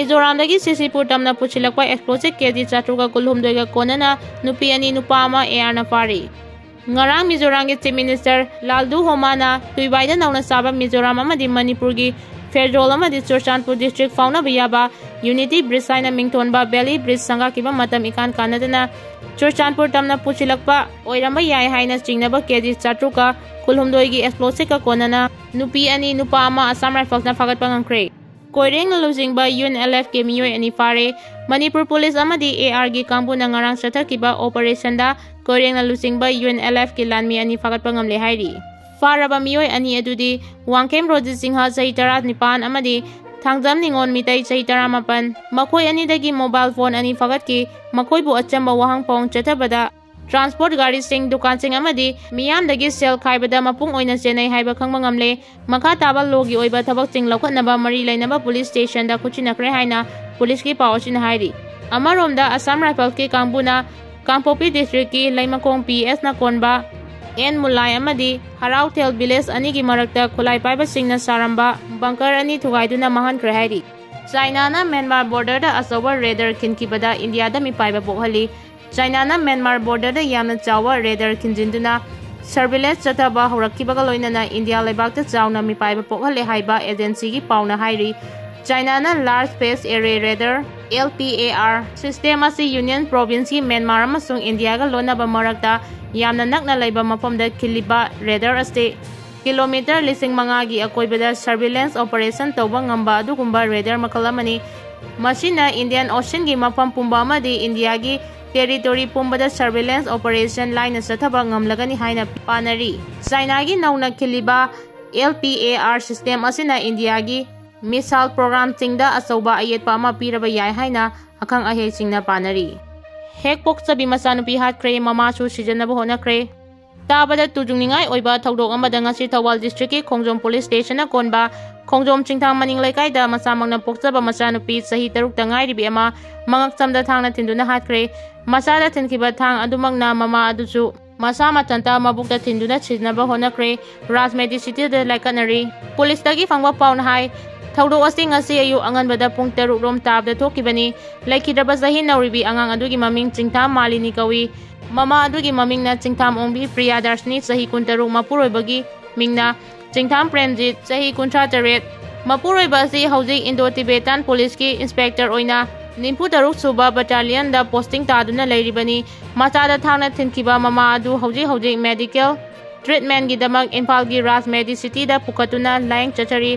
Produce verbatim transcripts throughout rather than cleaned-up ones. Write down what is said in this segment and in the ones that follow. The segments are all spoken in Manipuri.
ꯃꯤꯖꯣꯔꯥꯝꯗꯒꯤ ꯁꯤꯁꯤꯄꯨꯔ ꯇꯝꯅ ꯄꯨꯁꯤꯜꯂꯛꯄ ꯑꯦꯛꯁꯄ꯭ꯂꯣꯁꯤꯚ ꯀꯦꯖꯤ ꯆꯥꯇ꯭ꯔꯨꯛꯀ ꯀꯨꯟꯍꯨꯝꯗꯣꯏꯒ ꯀꯣꯟꯅꯅ ꯅꯨꯄꯤ ꯑꯅꯤ, ꯅꯨꯄꯥ ꯑꯃ ꯑꯦ ꯑꯥꯔꯅ ꯐꯥꯔꯤ꯫ ꯉꯔꯥꯡ ꯃꯤꯖꯣꯔꯥꯝꯒꯤ ꯆꯤꯐ ꯃꯤꯅꯤꯁꯇꯔ ꯂꯥꯜꯗꯨ ꯍꯣꯃꯥꯅ ꯇꯨꯏꯕꯥꯏꯗ ꯅꯧꯅ ꯁꯥꯕ ꯃꯤꯖꯣꯔꯥꯝ ꯑꯃꯗꯤ ꯃꯅꯤꯄꯨꯔꯒꯤ ꯐꯦꯔꯖꯣꯜ ꯑꯃꯗꯤ ꯆꯨꯔꯆꯥꯟꯄꯨꯔ ꯗꯤꯁꯇ꯭ꯔꯤꯛ ꯐꯥꯎꯅꯕ ꯌꯥꯕ ꯌꯨꯅꯤꯇꯤ ꯕ꯭ꯔꯤꯖ ꯍꯥꯏꯅ ꯃꯤꯡꯊꯣꯟꯕ ꯕꯦꯂꯤ ꯕ꯭ꯔꯤꯖ ꯁꯪꯒꯥꯈꯤꯕ ꯃꯇꯝ ꯏꯀꯥꯟ ꯀꯥꯟꯅꯗꯅ ꯆꯨꯔꯆꯥꯟꯄꯨꯔ ꯇꯝꯅ ꯄꯨꯁꯤꯜꯂꯛꯄ ꯑꯣꯏꯔꯝꯕ ꯌꯥꯏ ꯍꯥꯏꯅ ꯆꯤꯡꯅꯕ ꯀꯦꯖꯤ ꯆꯥꯇ꯭ꯔꯨꯛꯀ ꯀꯨꯟꯍꯨꯝꯗꯣꯏꯒꯤ ꯑꯦꯛꯁꯄ꯭ꯂꯣꯁꯤꯚꯀ ꯀꯣꯟꯅꯅ ꯅꯨꯄꯤ ꯑꯅꯤ, ꯅꯨꯄꯥ ꯑꯃ ꯑꯁꯥꯝ ꯔꯥꯏꯐꯜꯁꯅ ꯐꯥꯒꯠꯄ ꯉꯝꯈ꯭ꯔꯦ꯫ ꯀꯣꯏꯔꯦꯡꯅ ꯂꯨꯆꯤꯡꯕ ꯌꯨ ꯑꯦꯟ ꯑꯦꯜ ꯑꯦꯐꯀꯤ ꯃꯤꯑꯣꯏ ꯑꯅꯤ ꯐꯥꯔꯦ꯫ ꯃꯅꯤꯄꯨꯔ ꯄꯨꯂꯤꯁ ꯑꯃꯗꯤ ꯑꯦ ꯑꯥꯔꯒꯤ ꯀꯥꯡꯕꯨꯅ ꯉꯔꯥꯡ ꯆꯠꯊꯈꯤꯕ ꯑꯣꯄꯔꯦꯁꯟꯗ ꯀꯣꯏꯔꯦꯡꯅ ꯂꯨꯆꯤꯡꯕ ꯌꯨ ꯑꯦꯟ ꯑꯦꯜ ꯑꯦꯐꯀꯤ ꯂꯥꯟꯃꯤ ꯑꯅꯤ ꯐꯥꯒꯠꯄ ꯉꯝꯂꯦ ꯍꯥꯏꯔꯤ꯫ ꯐꯥꯔꯕ ꯃꯤꯑꯣꯏ ꯑꯅꯤ ꯑꯗꯨꯗꯤ ꯋꯥꯡꯈꯦꯝ ꯔꯣꯖꯤꯠ ꯁꯤꯡꯍ, ꯆꯍꯤ ꯇꯔꯥꯅꯤꯄꯥꯟ, ꯑꯃꯗꯤ ꯊꯥꯡꯖꯝ ꯅꯤꯉꯣꯜ ꯃꯤꯇꯩ, ꯆꯍꯤ ꯇꯔꯥꯃꯥꯄꯟ꯫ ꯃꯈꯣꯏ ꯑꯅꯤꯗꯒꯤ ꯃꯣꯕꯥꯏꯜ ꯐꯣꯟ ꯑꯅꯤ ꯐꯥꯒꯠꯈꯤ꯫ ꯃꯈꯣꯏꯕꯨ ꯑꯆꯝꯕ ꯋꯥꯍꯪ ꯄꯥꯎꯍꯪ ꯆꯠꯊꯕꯗ ꯇ꯭ꯔꯥꯟꯁꯄꯣꯔꯠ ꯒꯥꯔꯤꯁꯤꯡ, ꯗꯨꯀꯥꯟꯁꯤꯡ ꯑꯃꯗꯤ ꯃꯤꯌꯥꯝꯗꯒꯤ ꯁꯦꯜ ꯈꯥꯏꯕꯗ ꯃꯄꯨꯡ ꯑꯣꯏꯅ ꯆꯦꯟꯅꯩ ꯍꯥꯏꯕ ꯈꯪꯕ ꯉꯝꯂꯦ꯫ ꯃꯈꯥ ꯇꯥꯕ ꯂꯣꯒꯤ ꯑꯣꯏꯕ ꯊꯕꯛꯁꯤꯡ ꯂꯧꯈꯠꯅꯕ ꯃꯔꯤ ꯂꯩꯅꯕ ꯄꯨꯂꯤꯁ ꯁ꯭ꯇꯦꯁꯟꯗ ꯈꯨꯠꯁꯤꯟꯅꯈ꯭ꯔꯦ ꯍꯥꯏꯅ ꯄꯨꯂꯤꯁꯀꯤ ꯄꯥꯎ ꯑꯁꯤꯅ ꯍꯥꯏꯔꯤ꯫ ꯑꯃꯔꯣꯝꯗ ꯑꯁꯥꯝ ꯔꯥꯏꯐꯜꯁꯀꯤ ꯀꯥꯡꯕꯨꯅ ꯀꯥꯡꯄꯣꯛꯄꯤ ꯗꯤꯁꯇ꯭ꯔꯤꯛꯀꯤ ꯂꯩꯃꯈꯣꯡ ꯄꯤ ꯑꯦꯁꯅ ꯀꯣꯟꯕ ꯑꯦꯟ ꯃꯨꯂꯥꯏ ꯑꯃꯗꯤ ꯍꯔꯥꯎꯊꯦꯜ ꯚꯤꯂꯦꯖ ꯑꯅꯤꯒꯤ ꯃꯔꯛꯇ ꯈꯨꯠꯂꯥꯏ ꯄꯥꯏꯕꯁꯤꯡꯅ ꯁꯥꯔꯝꯕ ꯕꯪꯀꯔ ꯑꯅꯤ ꯊꯨꯒꯥꯏꯗꯨꯅ ꯃꯥꯡꯍꯟꯈ꯭ꯔꯦ ꯍꯥꯏꯔꯤ꯫ ꯆꯥꯏꯅꯥꯅ ꯃ꯭ꯌꯥꯟꯃꯥꯔ ꯕꯣꯔꯗꯔꯗ ꯑꯆꯧꯕ ꯔꯦꯗꯔ ꯈꯤꯟꯈꯤꯕꯗ ꯏꯟꯗꯤꯌꯥꯗ ꯃꯤꯄꯥꯏꯕ ꯄꯣꯛꯍꯜꯂꯤ꯫ ꯆꯥꯏꯅꯥꯅ ꯃ꯭ꯌꯥꯟꯃꯥꯔ ꯕꯣꯔꯗꯔꯗ ꯌꯥꯝꯅ ꯆꯥꯎꯕ ꯔꯦꯗꯔ ꯈꯤꯟꯖꯤꯟꯗꯨꯅ ꯁꯔꯚꯤꯂꯦꯟꯁ ꯆꯠꯊꯕ ꯍꯧꯔꯛꯈꯤꯕꯒ ꯂꯣꯏꯅꯅ ꯏꯟꯗꯤꯌꯥ ꯂꯩꯕꯥꯛꯇ ꯆꯥꯎꯅ ꯃꯤꯄꯥꯏꯕ ꯄꯣꯛꯍꯜꯂꯦ ꯍꯥꯏꯕ ꯑꯦꯖꯦꯟꯁꯤꯒꯤ ꯄꯥꯎꯅ ꯍꯥꯏꯔꯤ꯫ ꯆꯥꯏꯅꯥꯅ large phased array radar, L P A R, system ꯑꯁꯤ ꯌꯨꯅꯤꯌꯟ ꯄ꯭ꯔꯣꯚꯤꯟꯁꯀꯤ ꯃ꯭ꯌꯥꯟꯃꯥꯔ ꯑꯃꯁꯨꯡ ꯏꯟꯗꯤꯌꯥꯒ ꯂꯣꯟꯅꯕ ꯃꯔꯛꯇ ꯌꯥꯝꯅ ꯅꯛꯅ ꯂꯩꯕ ꯃꯐꯝꯗ ꯈꯤꯜꯂꯤꯕ ꯔꯦꯗꯔ ꯑꯁꯤ ꯀꯤꯂꯣꯃꯤꯇꯔ ꯂꯤꯁꯤꯡ ꯃꯉꯥꯒꯤ ꯑꯀꯣꯏꯕꯗ ꯁꯔꯚꯤꯂꯦꯟꯁ ꯑꯣꯄꯔꯦꯁꯟ ꯇꯧꯕ ꯉꯝꯕ ꯑꯗꯨꯒꯨꯝꯕ ꯔꯦꯗꯔ ꯃꯈꯜ ꯑꯃꯅꯤ꯫ ꯃꯁꯤꯅ ꯏꯟꯗꯤꯌꯟ ꯑꯣꯁꯤꯟꯒꯤ ꯃꯐꯝ ꯄꯨꯝꯕ ꯑꯃꯗꯤ ꯏꯟꯗꯤꯌꯥꯒꯤ ꯇꯦꯔꯤꯇꯣꯔꯤ ꯄꯨꯝꯕꯗ ꯁꯔꯚꯤꯂꯦꯟꯁ ꯑꯣꯄꯔꯦꯁꯟ ꯂꯥꯏꯅ ꯆꯠꯊꯕ ꯉꯝꯂꯒꯅꯤ ꯍꯥꯏꯅ ꯄꯥꯅꯔꯤ꯫ ꯆꯥꯏꯅꯥꯒꯤ ꯅꯧꯅ ꯈꯤꯜꯂꯤꯕ L P A R system ꯑꯁꯤꯅ ꯏꯟꯗꯤꯌꯥꯒꯤ ꯃꯤꯁꯥꯏꯜ ꯄ꯭ꯔꯣꯒ꯭ꯔꯥꯝꯁꯤꯡꯗ ꯑꯆꯧꯕ ꯑꯌꯦꯠꯄ ꯑꯃ ꯄꯤꯔꯕ ꯌꯥꯏ ꯍꯥꯏꯅ ꯑꯈꯪ ꯑꯍꯩꯁꯤꯡꯅ ꯄꯥꯅꯔꯤ꯫ ꯍꯦꯛ ꯄꯣꯛꯆꯕꯤ ꯃꯆꯥꯅꯨꯄꯤ ꯍꯥꯠꯈ꯭ꯔꯦ, ꯃꯃꯥꯁꯨ ꯁꯤꯖꯤꯟꯅꯕ ꯍꯣꯠꯅꯈ꯭ꯔꯦ꯫ ꯇꯥꯕꯗ ꯇꯨꯖꯨꯡꯅꯤꯡꯉꯥꯏ ꯑꯣꯏꯕ ꯊꯧꯗꯣꯛ ꯑꯃꯗ ꯉꯁꯤ ꯊꯧꯕꯥꯜ ꯗꯤꯁꯇ꯭ꯔꯤꯛꯀꯤ ꯈꯣꯡꯖꯣꯝ ꯄꯨꯂꯤꯁ ꯁ꯭ꯇꯦꯁꯟꯅ ꯀꯣꯟꯕ ꯈꯣꯡꯖꯣꯝ ꯆꯤꯡꯊꯥꯡ ꯃꯅꯤꯡ ꯂꯩꯀꯥꯏꯗ ꯃꯁꯥꯃꯛꯅ ꯄꯣꯛꯆꯕ ꯃꯆꯥꯅꯨꯄꯤ ꯆꯍꯤ ꯇꯔꯨꯛꯇ ꯉꯥꯏꯔꯤꯕꯤ ꯑꯃ ꯃꯉꯛꯁꯝꯗ ꯊꯥꯡꯅ ꯊꯤꯟꯗꯨꯅ ꯍꯥꯠꯈ꯭ꯔꯦ꯫ ꯃꯆꯥꯗ ꯊꯤꯟꯈꯤꯕ ꯊꯥꯡ ꯑꯗꯨꯃꯛꯅ ꯃꯃꯥ ꯑꯗꯨꯁꯨ ꯃꯁꯥ ꯃꯊꯟꯇ ꯃꯕꯨꯛꯇ ꯊꯤꯟꯗꯨꯅ ꯁꯤꯅꯕ ꯍꯣꯠꯅꯈ꯭ꯔꯦ꯫ ꯔꯥꯖ ꯃꯦꯗꯤꯁꯤꯇꯤꯗ ꯂꯥꯏꯀꯠꯅꯔꯤ꯫ ꯄꯨꯂꯤꯁꯇꯒꯤ ꯐꯪꯕ ꯄꯥꯎꯅ ꯍꯥꯏ, ꯊꯧꯗꯣꯛ ꯑꯁꯤ ꯉꯁꯤ ꯑꯌꯨꯛ ꯑꯉꯟꯕꯗ ꯄꯨꯡ ꯇꯔꯨꯛ ꯔꯣꯝ ꯇꯥꯕꯗ ꯊꯣꯛꯈꯤꯕꯅꯤ꯫ ꯂꯩꯈꯤꯗ꯭ꯔꯕ ꯆꯍꯤ ꯅꯧꯔꯤꯕꯤ ꯑꯉꯥꯡ ꯑꯗꯨꯒꯤ ꯃꯃꯤꯡ ꯆꯤꯡꯊꯥꯝ ꯃꯥꯂꯤꯅꯤ ꯀꯧꯏ꯫ ꯃꯃꯥ ꯑꯗꯨꯒꯤ ꯃꯃꯤꯡꯅ ꯆꯤꯡꯊꯥꯝ ꯑꯣꯡꯕꯤ ꯄ꯭ꯔꯤꯌꯥꯗꯔꯁꯤꯅꯤ, ꯆꯍꯤ ꯀꯨꯟꯇꯔꯨꯛ, ꯃꯄꯨꯔꯣꯏꯕꯒꯤ ꯃꯤꯡꯅ ꯆꯤꯡꯊꯥꯝ ꯄ꯭ꯔꯦꯝꯖꯤꯠ, ꯆꯍꯤ ꯀꯨꯟꯊ꯭ꯔꯥ ꯇꯔꯦꯠ꯫ ꯃꯄꯨꯔꯣꯏꯕ ꯑꯁꯤ ꯍꯧꯖꯤꯛ ꯏꯟꯗꯣ ꯇꯤꯕꯦꯇꯥꯟ ꯄꯨꯂꯤꯁꯀꯤ ꯏꯟꯁꯄꯦꯛꯇꯔ ꯑꯣꯏꯅ ꯅꯤꯐꯨ ꯇꯔꯨꯛ ꯁꯨꯕ ꯕꯠꯇꯥꯂꯤꯌꯟꯗ ꯄꯣꯁꯇꯤꯡ ꯇꯥꯗꯨꯅ ꯂꯩꯔꯤꯕꯅꯤ꯫ ꯃꯆꯥꯗ ꯊꯥꯡꯅ ꯊꯤꯟꯈꯤꯕ ꯃꯃꯥ ꯑꯗꯨ ꯍꯧꯖꯤꯛ ꯍꯧꯖꯤꯛ ꯃꯦꯗꯤꯀꯦꯜ ꯇ꯭ꯔꯤꯠꯃꯦꯟꯒꯤꯗꯃꯛ ꯏꯝꯐꯥꯜꯒꯤ ꯔꯥꯖ ꯃꯦꯗꯤꯁꯤꯇꯤꯗ ꯄꯨꯈꯠꯇꯨꯅ ꯂꯥꯌꯦꯡ ꯆꯠꯆꯔꯤ꯫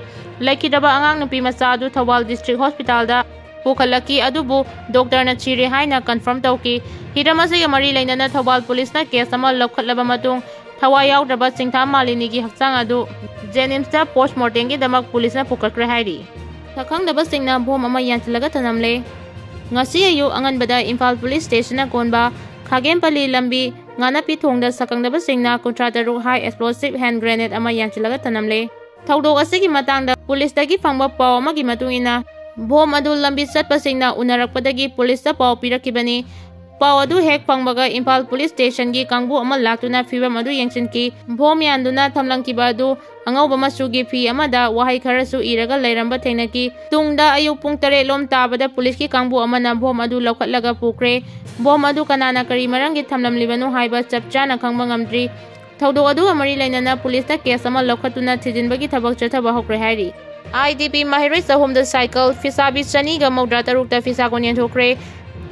ꯂꯩꯈꯤꯗ꯭ꯔꯕ ꯑꯉꯥꯡ ꯅꯨꯄꯤ ꯃꯆꯥ ꯑꯗꯨ ꯊꯧꯕꯥꯜ ꯗꯤꯁꯇ꯭ꯔꯤꯛ ꯍꯣꯁꯄꯤꯇꯥꯜꯗ ꯄꯨꯈꯠꯂꯛꯈꯤ, ꯑꯗꯨꯕꯨ ꯗꯣꯛꯇꯔꯅ ꯁꯤꯔꯦ ꯍꯥꯏꯅ ꯀꯟꯐꯥꯔꯝ ꯇꯧꯈꯤ꯫ ꯍꯤꯔꯝ ꯑꯁꯤꯒ ꯃꯔꯤ ꯂꯩꯅꯅ ꯊꯧꯕꯥꯜ ꯄꯨꯂꯤꯁꯅ ꯀꯦꯁ ꯑꯃ ꯂꯧꯈꯠꯂꯕ ꯃꯇꯨꯡ ꯊꯋꯥꯏ ꯌꯥꯎꯗ꯭ꯔꯕ ꯆꯤꯡꯊꯥꯝ ꯃꯥꯂꯤꯅꯤꯒꯤ ꯍꯛꯆꯥꯡ ꯑꯗꯨ ꯖꯦꯅꯤꯝꯁꯇ ꯄꯣꯁꯃꯣꯔꯇꯦꯝꯒꯤꯗꯃꯛ ꯄꯨꯂꯤꯁꯅ ꯄꯨꯈꯠꯈ꯭ꯔꯦ ꯍꯥꯏꯔꯤ꯫ ꯁꯛꯈꯪꯗꯕꯁꯤꯡꯅ ꯕꯣꯝ ꯑꯃ ꯌꯥꯟꯁꯤꯜꯂꯒ ꯊꯅꯝꯂꯦ꯫ ꯉꯁꯤ ꯑꯌꯨꯛ ꯑꯉꯟꯕꯗ ꯏꯝꯐꯥꯜ ꯄꯨꯂꯤꯁ ꯁ꯭ꯇꯦꯁꯟꯅ ꯀꯣꯟꯕ ꯈꯥꯒꯦꯝꯄꯜꯂꯤ ꯂꯝꯕꯤ ꯉꯥꯅꯄꯤ ꯊꯣꯡꯗ ꯁꯛꯈꯪꯗꯕꯁꯤꯡꯅ ꯀꯨꯟꯊ꯭ꯔꯥ ꯇꯔꯨꯛ ꯍꯥꯏ ꯑꯦꯛꯁꯄ꯭ꯂꯣꯁꯤꯚ ꯍꯦꯟ ꯒ꯭ꯔꯦꯅꯦꯗ ꯑꯃ ꯌꯥꯟꯁꯤꯜꯂꯒ ꯊꯅꯝꯂꯦ꯫ ꯊꯧꯗꯣꯛ ꯑꯁꯤꯒꯤ ꯃꯇꯥꯡꯗ ꯄꯨꯂꯤꯁꯇꯒꯤ ꯐꯪꯕ ꯄꯥꯎ ꯑꯃꯒꯤ ꯃꯇꯨꯡ ꯏꯟꯅ, ꯕꯣꯝ ꯑꯗꯨ ꯂꯝꯕꯤ ꯆꯠꯄꯁꯤꯡꯅ ꯎꯅꯔꯛꯄꯗꯒꯤ ꯄꯨꯂꯤꯁꯇ ꯄꯥꯎ ꯄꯤꯔꯛꯈꯤꯕꯅꯤ꯫ ꯄꯥꯎ ꯑꯗꯨ ꯍꯦꯛ ꯐꯪꯕꯒ ꯏꯝꯐꯥꯜ ꯄꯨꯂꯤꯁ ꯁ꯭ꯇꯦꯁꯟꯒꯤ ꯀꯥꯡꯕꯨ ꯑꯃ ꯂꯥꯛꯇꯨꯅ ꯐꯤꯕꯝ ꯑꯗꯨ ꯌꯦꯡꯁꯤꯟꯈꯤ꯫ ꯕꯣꯝ ꯌꯥꯟꯗꯨꯅ ꯊꯝꯂꯝꯈꯤꯕ ꯑꯗꯨ ꯑꯉꯧꯕ ꯃꯆꯨꯒꯤ ꯐꯤ ꯑꯃꯗ ꯋꯥꯍꯩ ꯈꯔꯁꯨ ꯏꯔꯒ ꯂꯩꯔꯝꯕ ꯊꯦꯡꯅꯈꯤ꯫ ꯇꯨꯡꯗ ꯑꯌꯨꯛ ꯄꯨꯡ ꯇꯔꯦꯠ ꯂꯣꯝ ꯇꯥꯕꯗ ꯄꯨꯂꯤꯁꯀꯤ ꯀꯥꯡꯕꯨ ꯑꯃꯅ ꯕꯣꯝ ꯑꯗꯨ ꯂꯧꯈꯠꯂꯒ ꯄꯨꯈ꯭ꯔꯦ꯫ ꯕꯣꯝ ꯑꯗꯨ ꯀꯅꯥꯅ ꯀꯔꯤ ꯃꯔꯝꯒꯤ ꯊꯝꯂꯝꯂꯤꯕꯅꯣ ꯍꯥꯏꯕ ꯆꯞ ꯆꯥꯅ ꯈꯪꯕ ꯉꯝꯗ꯭ꯔꯤ꯫ ꯊꯧꯗꯣꯛ ꯑꯗꯨꯒ ꯃꯔꯤ ꯂꯩꯅꯅ ꯄꯨꯂꯤꯁꯅ ꯀꯦꯁ ꯑꯃ ꯂꯧꯈꯠꯇꯨꯅ ꯊꯤꯖꯤꯟꯕꯒꯤ ꯊꯕꯛ ꯆꯠꯊꯕ ꯍꯧꯈ꯭ꯔꯦ ꯍꯥꯏꯔꯤ꯫ ꯑꯥꯏ ꯗꯤ ꯄꯤ ꯃꯍꯩꯔꯣꯏ ꯆꯍꯨꯝꯗ ꯁꯥꯏꯀꯜ, ꯐꯤꯁꯥꯕꯤ ꯆꯅꯤꯒ ꯃꯧꯗ꯭ꯔꯥ ꯇꯔꯨꯛꯇ ꯐꯤꯁꯥ ꯀꯣꯟ ꯌꯦꯟꯊꯣꯛꯈ꯭ꯔꯦ꯫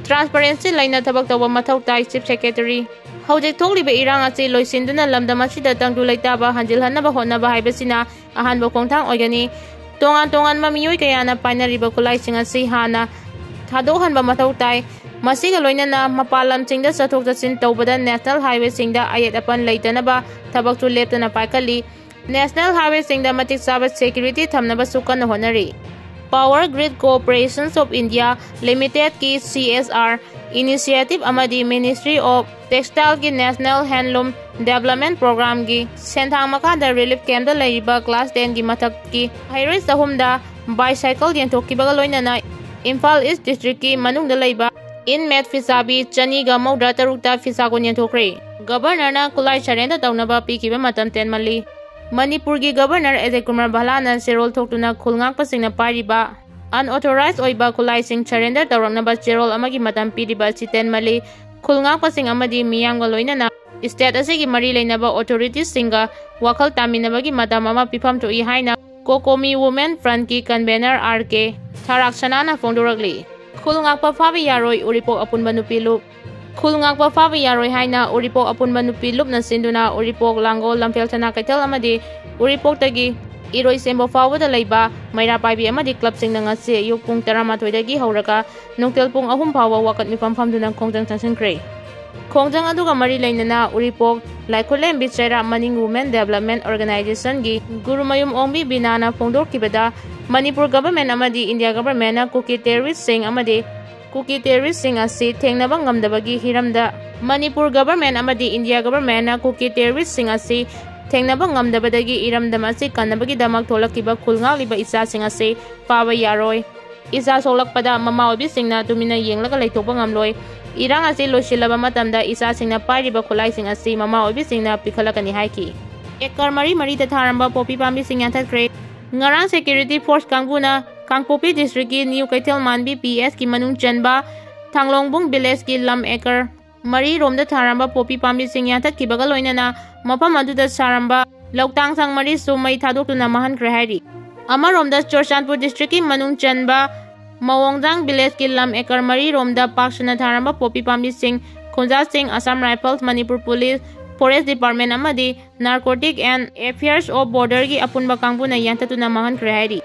ꯇ꯭ꯔꯥꯟꯁꯄꯔꯦꯟꯁꯤ ꯂꯩꯅ ꯊꯕꯛ ꯇꯧꯕ ꯃꯊꯧ ꯇꯥꯏ, ꯆꯤꯐ ꯁꯦꯀ꯭ꯔꯦꯇꯔꯤ꯫ ꯍꯧꯖꯤꯛ ꯊꯣꯛꯂꯤꯕ ꯏꯔꯥꯡ ꯑꯁꯤ ꯂꯣꯏꯁꯤꯟꯗꯨꯅ ꯂꯝꯗꯝ ꯑꯁꯤꯗ ꯇꯪꯗꯨ ꯂꯩꯇꯥꯕ ꯍꯟꯖꯤꯜꯍꯟꯅꯕ ꯍꯣꯠꯅꯕ ꯍꯥꯏꯕꯁꯤꯅ ꯑꯍꯥꯟꯕ ꯈꯣꯡꯊꯥꯡ ꯑꯣꯏꯒꯅꯤ꯫ ꯇꯣꯉꯥꯟ ꯇꯣꯉꯥꯟꯕ ꯃꯤꯑꯣꯏ ꯀꯌꯥꯅ ꯄꯥꯏꯅꯔꯤꯕ ꯈꯨꯠꯂꯥꯏꯁꯤꯡ ꯑꯁꯤ ꯍꯥꯟꯅ ꯊꯥꯗꯣꯛꯍꯟꯕ ꯃꯊꯧ ꯇꯥꯏ꯫ ꯃꯁꯤꯒ ꯂꯣꯏꯅꯅ ꯃꯄꯥꯟ ꯂꯝꯁꯤꯡꯗ ꯆꯠꯊꯣꯛ ꯆꯠꯁꯤꯟ ꯇꯧꯕꯗ ꯅꯦꯁꯅꯦꯜ ꯍꯥꯏꯋꯦꯁꯤꯡꯗ ꯑꯌꯦꯠ ꯑꯄꯟ ꯂꯩꯇꯅꯕ ꯊꯕꯛꯁꯨ ꯂꯦꯞꯇꯅ ꯄꯥꯏꯈꯠꯂꯤ꯫ ꯅꯦꯁꯅꯦꯜ ꯍꯥꯏꯋꯦꯁꯤꯡꯗ ꯃꯇꯤꯛ ꯆꯥꯕ ꯁꯦꯀ꯭ꯌꯨꯔꯤꯇꯤ ꯊꯝꯅꯕꯁꯨ ꯀꯟꯅ ꯍꯣꯠꯅꯔꯤ꯫ Power Grid Corporations of India Limitedꯀꯤ C S R initiative ꯑꯃꯗꯤ Ministry of Textileꯒꯤ National Handloom Development Programmeꯒꯤ ꯁꯦꯟꯊꯥꯡ ꯃꯈꯥꯗ ꯔꯤꯂꯤꯐ ꯀꯦꯝꯞꯇ ꯂꯩꯔꯤꯕ ꯀ꯭ꯂꯥꯁ ꯇꯦꯟꯒꯤ ꯃꯊꯛꯀꯤ ꯃꯍꯩꯔꯣꯏ ꯆꯍꯨꯝꯗ ꯕꯥꯏꯁꯥꯏꯀꯜ ꯌꯦꯟꯊꯣꯛꯈꯤꯕꯒ ꯂꯣꯏꯅꯅ ꯏꯝꯐꯥꯜ ꯏꯁ ꯗꯤꯁꯇ꯭ꯔꯤꯛꯀꯤ ꯃꯅꯨꯡꯗ ꯂꯩꯕ ꯏꯟꯃꯦꯠ ꯐꯤꯁꯥꯕꯤ ꯆꯅꯤꯒ ꯃꯧꯗ꯭ꯔꯥ ꯇꯔꯨꯛꯇ ꯐꯤꯁꯥ ꯀꯣꯟ ꯌꯦꯟꯊꯣꯛꯈ꯭ꯔꯦ꯫ ꯒꯕꯔꯅꯔꯅ ꯈꯨꯠꯂꯥꯏ ꯁꯔꯦꯟꯗꯔ ꯇꯧꯅꯕ ꯄꯤꯈꯤꯕ ꯃꯇꯝ ꯇꯦꯟꯃꯜꯂꯤ꯫ ꯃꯅꯤꯄꯨꯔꯒꯤ ꯒꯕꯔꯅꯔ ꯑꯖꯌ ꯀꯨꯃꯥꯔ ꯚꯜꯂꯥꯅ ꯆꯦꯔꯣꯜ ꯊꯣꯛꯇꯨꯅ ꯈꯨꯜ ꯉꯥꯛꯄꯁꯤꯡꯅ ꯄꯥꯏꯔꯤꯕ unauthorized ꯑꯣꯏꯕ ꯈꯨꯠꯂꯥꯏꯁꯤꯡ surrender ꯇꯧꯔꯛꯅꯕ ꯆꯦꯔꯣꯜ ꯑꯃꯒꯤ ꯃꯇꯝ ꯄꯤꯔꯤꯕ ꯑꯁꯤ ꯇꯦꯟꯃꯜꯂꯤ꯫ ꯈꯨꯜ ꯉꯥꯛꯄꯁꯤꯡ ꯑꯃꯗꯤ ꯃꯤꯌꯥꯝꯒ ꯂꯣꯏꯅꯅ state ꯑꯁꯤꯒꯤ ꯃꯔꯤ ꯂꯩꯅꯕ authoritiesꯁꯤꯡꯒ ꯋꯥꯈꯜ ꯇꯥꯃꯤꯟꯅꯕꯒꯤ ꯃꯇꯝ ꯑꯃ ꯄꯤꯐꯝ ꯊꯣꯛꯏ ꯍꯥꯏꯅ COCOMI Women Frontꯀꯤ convener R K ꯊꯔꯥꯛꯁꯅꯥꯅ ꯐꯣꯡꯗꯣꯔꯛꯂꯤ꯫ ꯈꯨꯜ ꯉꯥꯛꯄ ꯐꯥꯕ ꯌꯥꯔꯣꯏ, ꯎꯔꯤꯄꯣꯛ ꯑꯄꯨꯟꯕ ꯅꯨꯄꯤ ꯂꯨꯞ꯫ ꯈꯨꯜ ꯉꯥꯛꯄ ꯐꯥꯕ ꯌꯥꯔꯣꯏ ꯍꯥꯏꯅ ꯎꯔꯤꯄꯣꯛ ꯑꯄꯨꯟꯕ ꯅꯨꯄꯤ ꯂꯨꯞꯅ ꯁꯤꯟꯗꯨꯅ ꯎꯔꯤꯄꯣꯛ, ꯂꯥꯡꯒꯣꯜ, ꯂꯝꯐꯦꯜ, ꯁꯅꯥ ꯀꯩꯊꯦꯜ ꯑꯃꯗꯤ ꯎꯔꯤꯄꯣꯛꯇꯒꯤ ꯏꯔꯣꯏꯁꯦꯝꯕ ꯐꯥꯎꯕꯗ ꯂꯩꯕ ꯃꯩꯔꯥ ꯄꯥꯏꯕꯤ ꯑꯃꯗꯤ clubꯁꯤꯡꯅ ꯉꯁꯤ ꯑꯌꯨꯛ ꯄꯨꯡ ꯇꯔꯥꯃꯥꯊꯣꯏꯗꯒꯤ ꯍꯧꯔꯒ ꯅꯨꯡꯊꯤꯜ ꯄꯨꯡ ꯑꯍꯨꯝ ꯐꯥꯎꯕ ꯋꯥꯀꯠ ꯃꯤꯐꯝ ꯐꯝꯗꯨꯅ ꯈꯣꯡꯖꯪ ꯆꯪꯁꯤꯟꯈ꯭ꯔꯦ꯫ ꯈꯣꯡꯖꯪ ꯑꯗꯨꯒ ꯃꯔꯤ ꯂꯩꯅꯅ ꯎꯔꯤꯄꯣꯛ ꯂꯥꯏꯈꯨꯂꯦꯝꯕꯤ ꯆꯩꯔꯥ ꯃꯅꯤꯡ Women Development Organizationꯒꯤ ꯒꯨꯔꯨꯃꯌꯨꯝ ꯑꯣꯡꯕꯤ ꯕꯤꯅꯥꯅ ꯐꯣꯡꯗꯣꯛꯈꯤꯕꯗ, ꯃꯅꯤꯄꯨꯔ government ꯑꯃꯗꯤ ꯏꯟꯗꯤꯌꯥ governmentꯅ ꯀꯨꯀꯤ terroristꯁꯤꯡ ꯑꯃꯗꯤ ꯀꯨꯀꯤ terroristꯁꯤꯡ ꯑꯁꯤ ꯊꯦꯡꯅꯕ ꯉꯝꯗꯕꯒꯤ ꯍꯤꯔꯝꯗ, ꯃꯅꯤꯄꯨꯔ government ꯑꯃꯗꯤ ꯏꯟꯗꯤꯌꯥ governmentꯅ ꯀꯨꯀꯤ terroristꯁꯤꯡ ꯑꯁꯤ ꯊꯦꯡꯅꯕ ꯉꯝꯗꯕꯗꯒꯤ ꯏꯔꯝꯗꯝ ꯑꯁꯤ ꯀꯟꯅꯕꯒꯤꯗꯃꯛ ꯊꯣꯛꯂꯛꯈꯤꯕ ꯈꯨꯜ ꯉꯥꯛꯂꯤꯕ ꯏꯆꯥꯁꯤꯡ ꯑꯁꯤ ꯐꯥꯕ ꯌꯥꯔꯣꯏ꯫ ꯏꯆꯥ ꯁꯣꯛꯂꯛꯄꯗ ꯃꯃꯥ ꯑꯣꯏꯕꯤꯁꯤꯡꯅ ꯇꯨꯃꯤꯟꯅ ꯌꯦꯡꯂꯒ ꯂꯩꯊꯣꯛꯄ ꯉꯝꯂꯣꯏ꯫ ꯏꯔꯥꯡ ꯑꯁꯤ ꯂꯣꯏꯁꯤꯜꯂꯕ ꯃꯇꯝꯗ ꯏꯆꯥꯁꯤꯡꯅ ꯄꯥꯏꯔꯤꯕ ꯈꯨꯠꯂꯥꯏꯁꯤꯡ ꯑꯁꯤ ꯃꯃꯥ ꯑꯣꯏꯕꯤꯁꯤꯡꯅ ꯄꯤꯈꯠꯂꯛꯀꯅꯤ ꯍꯥꯏꯈꯤ꯫ ꯑꯦꯀꯔ ꯃꯔꯤ ꯃꯔꯤꯗ ꯊꯥꯔꯝꯕ ꯄꯣꯄꯤ ꯄꯥꯝꯕꯤꯁꯤꯡ ꯌꯥꯟꯊꯠꯈ꯭ꯔꯦ꯫ ꯉꯔꯥꯡ security force ꯀꯥꯡꯕꯨꯅ ꯀꯥꯡꯄꯣꯛꯄꯤ districtꯀꯤ ꯅ꯭ꯌꯨ ꯀꯩꯊꯦꯜ ꯃꯥꯟꯕꯤ P Sꯀꯤ ꯃꯅꯨꯡ ꯆꯟꯕ ꯊꯥꯡꯂꯣꯡꯕꯨꯡ villageꯀꯤ ꯂꯝ ꯑꯦꯀꯔ ꯃꯔꯤ ꯔꯣꯝꯗ ꯊꯥꯔꯝꯕ ꯄꯣꯄꯤ ꯄꯥꯝꯕꯤꯁꯤꯡ ꯌꯥꯟꯊꯠꯈꯤꯕꯒ ꯂꯣꯏꯅꯅ ꯃꯐꯝ ꯑꯗꯨꯗ ꯁꯥꯔꯝꯕ ꯂꯧꯇꯥꯡꯁꯪ ꯃꯔꯤꯁꯨ ꯃꯩ ꯊꯥꯗꯣꯛꯇꯨꯅ ꯃꯥꯡꯍꯟꯈ꯭ꯔꯦ ꯍꯥꯏꯔꯤ꯫ ꯑꯃꯔꯣꯝꯗ ꯆꯨꯔꯆꯥꯟꯄꯨꯔ districtꯀꯤ ꯃꯅꯨꯡ ꯆꯟꯕ ꯃꯑꯣꯡꯖꯥꯡ villageꯀꯤ ꯂꯝ ꯑꯦꯀꯔ ꯃꯔꯤ ꯔꯣꯝꯗ ꯄꯥꯛ ꯁꯟꯅ ꯊꯥꯔꯝꯕ ꯄꯣꯄꯤ ꯄꯥꯝꯕꯤꯁꯤꯡ ꯈꯣꯟꯖꯥꯁꯤꯡ Assam Rifles, Manipur Police, Forest Department ꯑꯃꯗꯤ Narcotic and Affairs of Borderꯒꯤ ꯑꯄꯨꯟꯕ ꯀꯥꯡꯕꯨꯅ ꯌꯥꯟꯊꯠꯇꯨꯅ ꯃꯥꯡꯍꯟꯈ꯭ꯔꯦ ꯍꯥꯏꯔꯤ꯫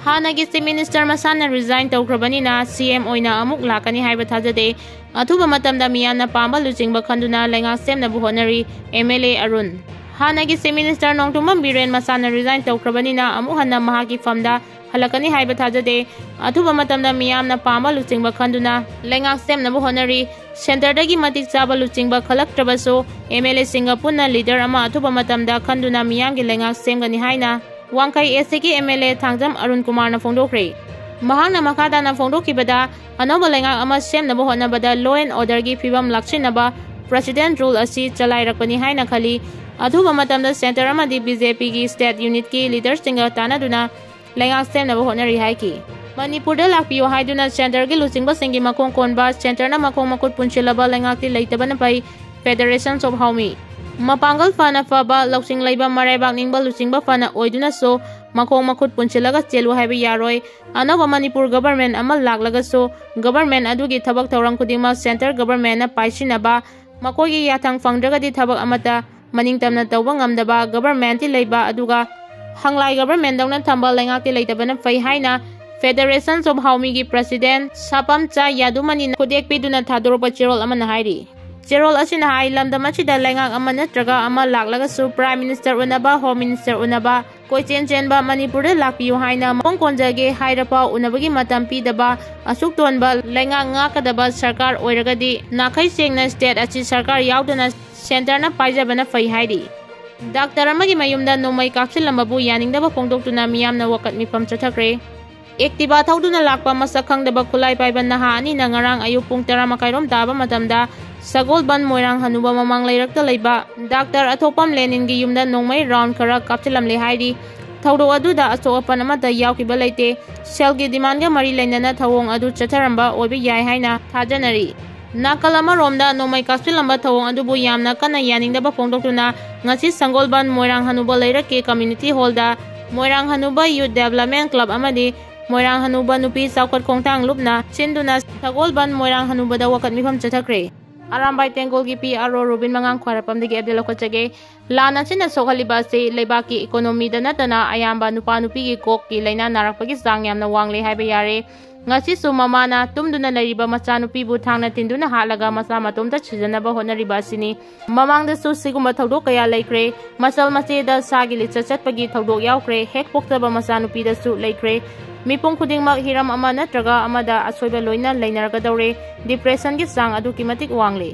ꯍꯥꯟꯅꯒꯤ Chief Minister ꯃꯁꯥꯅ resign ꯇꯧꯈ꯭ꯔꯕꯅꯤꯅ C M ꯑꯣꯏꯅ ꯑꯃꯨꯛ ꯂꯥꯛꯀꯅꯤ ꯍꯥꯏꯕ ꯊꯥꯖꯗꯦ꯫ ꯑꯊꯨꯕ ꯃꯇꯝꯗ ꯃꯤꯌꯥꯝꯅ ꯄꯥꯝꯕ ꯂꯨꯆꯤꯡꯕ ꯈꯟꯗꯨꯅ ꯂꯩꯉꯥꯛ ꯁꯦꯝꯅꯕ ꯍꯣꯠꯅꯔꯤ꯫ M L A Arun. ꯍꯥꯟꯅꯒꯤ Chief Minister ꯅꯣꯡꯊꯣꯝꯕꯝ ꯕꯤꯔꯦꯟ ꯃꯁꯥꯅ resign ꯇꯧꯈ꯭ꯔꯕꯅꯤꯅ ꯑꯃꯨꯛ ꯍꯟꯅ ꯃꯍꯥꯛꯀꯤ ꯐꯝꯗ ꯍꯜꯂꯛꯀꯅꯤ ꯍꯥꯏꯕ ꯊꯥꯖꯗꯦ꯫ ꯑꯊꯨꯕ ꯃꯇꯝꯗ ꯃꯤꯌꯥꯝꯅ ꯄꯥꯝꯕ ꯂꯨꯆꯤꯡꯕ ꯈꯟꯗꯨꯅ ꯂꯩꯉꯥꯛ ꯁꯦꯝꯅꯕ ꯍꯣꯠꯅꯔꯤ꯫ Centreꯗꯒꯤ ꯃꯇꯤꯛ ꯆꯥꯕ ꯂꯨꯆꯤꯡꯕ ꯈꯜꯂꯛꯇ꯭ꯔꯕꯁꯨ, M L Aꯁꯤꯡꯒ ꯄꯨꯟꯅ leader ꯑꯃ ꯑꯊꯨꯕ ꯃꯇꯝꯗ ꯈꯟꯗꯨꯅ ꯃꯤꯌꯥꯝꯒꯤ ꯂꯩꯉꯥꯛ ꯁꯦꯝꯒꯅꯤ ꯍꯥꯏꯅ ꯋꯥꯡꯈꯩ A Cꯒꯤ M L A Thangjam Arun ꯀꯨꯃꯥꯔꯅ ꯐꯣꯡꯗꯣꯛꯈ꯭ꯔꯦ꯫ ꯃꯍꯥꯛꯅ ꯃꯈꯥ ꯇꯥꯅ ꯐꯣꯡꯗꯣꯛꯈꯤꯕꯗ, ꯑꯅꯧꯕ ꯂꯩꯉꯥꯛ ꯑꯃ ꯁꯦꯝꯅꯕ ꯍꯣꯠꯅꯕꯗ law and orderꯒꯤ ꯐꯤꯕꯝ ꯂꯥꯛꯁꯤꯟꯅꯕ President rule ꯑꯁꯤ ꯆꯂꯥꯏꯔꯛꯄꯅꯤ ꯍꯥꯏꯅ ꯈꯜꯂꯤ꯫ ꯑꯊꯨꯕ ꯃꯇꯝꯗ centre ꯑꯃꯗꯤ BJPꯒꯤ state unitꯀꯤ leaderꯁꯤꯡꯒ ꯇꯥꯟꯅꯗꯨꯅ ꯂꯩꯉꯥꯛ ꯁꯦꯝꯅꯕ ꯍꯣꯠꯅꯔꯤ ꯍꯥꯏꯈꯤ꯫ ꯃꯅꯤꯄꯨꯔꯗ ꯂꯥꯛꯄꯤꯌꯨ ꯍꯥꯏꯗꯨꯅ centreꯒꯤ ꯂꯨꯆꯤꯡꯕꯁꯤꯡꯒꯤ ꯃꯈꯣꯡ ꯀꯣꯟꯕ centreꯅ ꯃꯈꯣꯡ ꯃꯈꯨꯠ ꯄꯨꯟꯁꯤꯜꯂꯕ ꯂꯩꯉꯥꯛꯇꯤ ꯂꯩꯇꯕꯅ ꯐꯩ, Federations of Haomi꯫ ꯃꯄꯥꯡꯒꯜ ꯐꯅ ꯐꯕ, ꯂꯧꯁꯤꯡ ꯂꯩꯕ, ꯃꯔꯥꯏꯕꯥꯛ ꯅꯤꯡꯕ ꯂꯨꯆꯤꯡꯕ ꯐꯅ ꯑꯣꯏꯗꯨꯅꯁꯨ ꯃꯈꯣꯡ ꯃꯈꯨꯠ ꯄꯨꯟꯁꯤꯜꯂꯒ ꯆꯦꯜꯂꯨ ꯍꯥꯏꯕ ꯌꯥꯔꯣꯏ꯫ ꯑꯅꯧꯕ ꯃꯅꯤꯄꯨꯔ government ꯑꯃ ꯂꯥꯛꯂꯒꯁꯨ government ꯑꯗꯨꯒꯤ ꯊꯕꯛ ꯊꯧꯔꯝ ꯈꯨꯗꯤꯡꯃꯛ centre governmentꯅ ꯄꯥꯏꯁꯤꯟꯅꯕ, ꯃꯈꯣꯏꯒꯤ ꯌꯥꯊꯪ ꯐꯪꯗ꯭ꯔꯒꯗꯤ ꯊꯕꯛ ꯑꯃꯠꯇ ꯃꯅꯤꯡꯇꯝꯅ ꯇꯧꯕ ꯉꯝꯗꯕ governmentꯇꯤ ꯂꯩꯕ, ꯑꯗꯨꯒ ꯍꯪꯂꯥꯏ governmentꯗꯧꯅ ꯊꯝꯕ ꯂꯩꯉꯥꯛꯇꯤ ꯂꯩꯇꯕꯅ ꯐꯩ ꯍꯥꯏꯅ Federations of Haomiꯒꯤ president ꯁꯥꯄꯝꯆꯥ ꯌꯥꯗꯨꯃꯅꯤꯅ ꯈꯨꯗꯦꯛ ꯄꯤꯗꯨꯅ ꯊꯥꯗꯣꯔꯛꯄ ꯆꯦꯔꯣꯜ ꯑꯃꯅ ꯍꯥꯏꯔꯤ꯫ ꯆꯦꯔꯣꯜ ꯑꯁꯤꯅ ꯍꯥꯏ, ꯂꯝꯗꯝ ꯑꯁꯤꯗ ꯂꯩꯉꯥꯛ ꯑꯃ ꯅꯠꯇ꯭ꯔꯒ ꯑꯃ ꯂꯥꯛꯂꯒꯁꯨ Prime Minister ꯎꯅꯕ, Home Minister ꯎꯅꯕ, ꯀꯣꯏꯆꯦꯟ ꯆꯦꯟꯕ, ꯃꯅꯤꯄꯨꯔꯗ ꯂꯥꯛꯄꯤꯌꯨ ꯍꯥꯏꯅ ꯃꯈꯣꯡ ꯀꯣꯟꯖꯒꯦ ꯍꯥꯏꯔꯐꯥꯎ ꯎꯅꯕꯒꯤ ꯃꯇꯝ ꯄꯤꯗꯕ, ꯑꯁꯨꯛ ꯇꯣꯟꯕ ꯂꯩꯉꯥꯛ ꯉꯥꯛꯀꯗꯕ ꯁꯔꯀꯥꯔ ꯑꯣꯏꯔꯒꯗꯤ ꯅꯥꯈꯩ ꯁꯦꯡꯅ state ꯑꯁꯤ ꯁꯔꯀꯥꯔ ꯌꯥꯎꯗꯅ centreꯅ ꯄꯥꯏꯖꯕꯅ ꯐꯩ ꯍꯥꯏꯔꯤ꯫ ꯗꯥꯛꯇꯔ ꯑꯃꯒꯤ ꯃꯌꯨꯝꯗ ꯅꯣꯡꯃꯩ ꯀꯥꯞꯁꯤꯜꯂꯝꯕꯕꯨ ꯌꯥꯅꯤꯡꯗꯕ ꯐꯣꯡꯗꯣꯛꯇꯨꯅ ꯃꯤꯌꯥꯝꯅ ꯋꯥꯀꯠ ꯃꯤꯐꯝ ꯆꯠꯊꯈ꯭ꯔꯦ꯫ Activa ꯊꯧꯗꯨꯅ ꯂꯥꯛꯄ ꯃꯁꯛ ꯈꯪꯗꯕ ꯈꯨꯠꯂꯥꯏ ꯄꯥꯏꯕ ꯅꯍꯥ ꯑꯅꯤꯅ ꯉꯔꯥꯡ ꯑꯌꯨꯛ ꯄꯨꯡ ꯇꯔꯥ ꯃꯈꯥꯏꯔꯣꯝ ꯇꯥꯕ ꯃꯇꯝꯗ ꯁꯒꯣꯜꯕꯟ ꯃꯣꯏꯔꯥꯡ ꯍꯅꯨꯕ ꯃꯃꯥꯡ ꯂꯩꯔꯛꯇ ꯂꯩꯕ ꯗꯥꯛꯇꯔ ꯑꯊꯣꯛꯄꯝ ꯂꯦꯅꯤꯟꯒꯤ ꯌꯨꯝꯗ ꯅꯣꯡꯃꯩ round ꯈꯔ ꯀꯥꯞꯁꯤꯜꯂꯝꯂꯦ ꯍꯥꯏꯔꯤ꯫ ꯊꯧꯗꯣꯛ ꯑꯗꯨꯗ ꯑꯁꯣꯛ ꯑꯄꯟ ꯑꯃꯠꯇ ꯌꯥꯎꯈꯤꯕ ꯂꯩꯇꯦ꯫ ꯁꯦꯜꯒꯤ demandꯒ ꯃꯔꯤ ꯂꯩꯅꯅ ꯊꯧꯑꯣꯡ ꯑꯗꯨ ꯆꯠꯊꯔꯝꯕ ꯑꯣꯏꯕ ꯌꯥꯏ ꯍꯥꯏꯅ ꯊꯥꯖꯅꯔꯤ꯫ ꯅꯥꯀꯜ ꯑꯃꯔꯣꯝꯗ ꯅꯣꯡꯃꯩ ꯀꯥꯞꯁꯤꯜꯂꯝꯕ ꯊꯧꯑꯣꯡ ꯑꯗꯨꯕꯨ ꯌꯥꯝꯅ ꯀꯟꯅ ꯌꯥꯅꯤꯡꯗꯕ ꯐꯣꯡꯗꯣꯛꯇꯨꯅ ꯉꯁꯤ ꯁꯒꯣꯜꯕꯟ ꯃꯣꯏꯔꯥꯡ ꯍꯅꯨꯕ ꯂꯩꯔꯛꯀꯤ community hallꯗ ꯃꯣꯏꯔꯥꯡ ꯍꯅꯨꯕ Youth Development Club ꯑꯃꯗꯤ ꯃꯣꯏꯔꯥꯡ ꯍꯅꯨꯕ ꯅꯨꯄꯤ ꯆꯥꯎꯈꯠ ꯈꯣꯡꯊꯥꯡ ꯂꯨꯞꯅ ꯁꯤꯟꯗꯨꯅ ꯁꯒꯣꯜꯕꯟ ꯃꯣꯏꯔꯥꯡ ꯍꯅꯨꯕꯗ ꯋꯥꯀꯠ ꯃꯤꯐꯝ ꯆꯠꯊꯈ꯭ꯔꯦ꯫ ꯑꯔꯥꯝꯕꯥꯏ ꯇꯦꯡꯒꯣꯜꯒꯤ ꯄꯤ ꯑꯥꯔ ꯑꯣ ꯔꯣꯕꯤꯟ ꯃꯉꯥꯡ ꯈ꯭ꯋꯥꯏꯔꯥꯛꯄꯝꯗꯒꯤ update ꯂꯧꯈꯠꯆꯒꯦ꯫ ꯂꯥꯟ ꯑꯁꯤꯅ ꯁꯣꯛꯍꯜꯂꯤꯕ ꯑꯁꯤ ꯂꯩꯕꯥꯛꯀꯤ economyꯗ ꯅꯠꯇꯅ ꯑꯌꯥꯝꯕ ꯅꯨꯄꯥ ꯅꯨꯄꯤꯒꯤ ꯀꯣꯛꯀꯤ ꯂꯥꯏꯅꯥ ꯅꯥꯔꯛꯄꯒꯤ ꯆꯥꯡ ꯌꯥꯝꯅ ꯋꯥꯡꯂꯦ ꯍꯥꯏꯕ ꯌꯥꯔꯦ꯫ ꯉꯁꯤꯁꯨ ꯃꯃꯥꯅ ꯇꯨꯝꯗꯨꯅ ꯂꯩꯔꯤꯕ ꯃꯆꯥꯅꯨꯄꯤꯕꯨ ꯊꯥꯡꯅ ꯊꯤꯟꯗꯨꯅ ꯍꯥꯠꯂꯒ ꯃꯆꯥ ꯃꯇꯣꯝꯇ ꯁꯤꯖꯅꯕ ꯍꯣꯠꯅꯔꯤꯕ ꯑꯁꯤꯅꯤ꯫ ꯃꯃꯥꯡꯗꯁꯨ ꯁꯤꯒꯨꯝꯕ ꯊꯧꯗꯣꯛ ꯀꯌꯥ ꯂꯩꯈ꯭ꯔꯦ꯫ ꯃꯆꯜ ꯃꯆꯦꯗ ꯁꯥꯒꯤ ꯂꯤꯆꯠ ꯆꯠꯄꯒꯤ ꯊꯧꯗꯣꯛ ꯌꯥꯎꯈ꯭ꯔꯦ꯫ ꯍꯦꯛ ꯄꯣꯛꯆꯕ ꯃꯆꯥꯅꯨꯄꯤꯗꯁꯨ ꯂꯩꯈ꯭ꯔꯦ꯫ ꯃꯤꯄꯨꯝ ꯈꯨꯗꯤꯡꯃꯛ ꯍꯤꯔꯝ ꯑꯃ ꯅꯠꯇ꯭ꯔꯒ ꯑꯃꯗ ꯑꯁꯣꯏꯕ ꯂꯣꯏꯅ ꯂꯩꯅꯔꯒꯗꯧꯔꯦ꯫ Depressionꯒꯤ ꯆꯥꯡ ꯑꯗꯨꯛꯀꯤ ꯃꯇꯤꯛ ꯋꯥꯡꯂꯦ꯫